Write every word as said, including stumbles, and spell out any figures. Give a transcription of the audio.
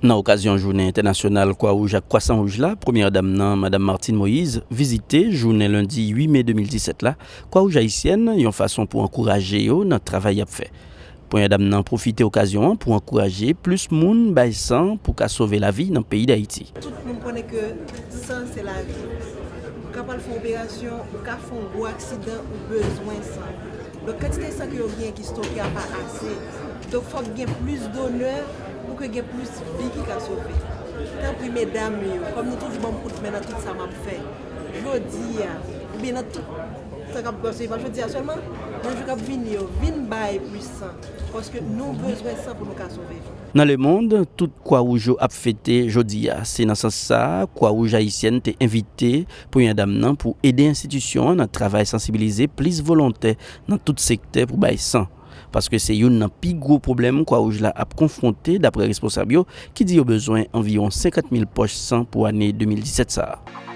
Nan okazyon jounen entènasyonal Kwawouj ak Kwasan Wouj la, premyè dam nan, Madam Martine Moïse, vizite jounen lendi uit me de mil disèt la, Kwawouj Ayisyèn, yon fason pou ankouraje yo nan travay y ap fè. Premyè dam nan pwofite okazyon an pou ankouraje plis moun bay san pou ka sove lavi nan peyi Dayiti. Tout moun konnen ke san se lavi. Ou ka pral fè yon operasyon, ou ka fè yon gwo aksidan, ou bezwen san. Donk, kantite san ke yo genyen ki stoke a pa ase. Donk, fòk gen plis donè pou ke gen plis vi ki ka sove. Tanpri, medam yo, kòm nou toujou ban m kout men nan tout sa m ap fè, jodi a, oubyen nan tout sa k ap pase, pa jodi a sèlman, nan jou k ap vini yo, vin bay plis san. Paske nou bezwen san pou nou ka sove vi. Nan lemonn, tout Kwawouj yo ap fete jodi a. Se nan sans sa a, Kwawouj Ayisyèn te envite premyè dam nan pou ede enstitisyon an nan travay sansibilize plis volontè nan tout sektè pou bay san. Paske se youn nan pi gwo pwoblèm Kwawouj la ap konfwonte, daprè responsab yo, ki di yo bezwen anviwon senkant mil pòch san pou ane de mil disèt sa a.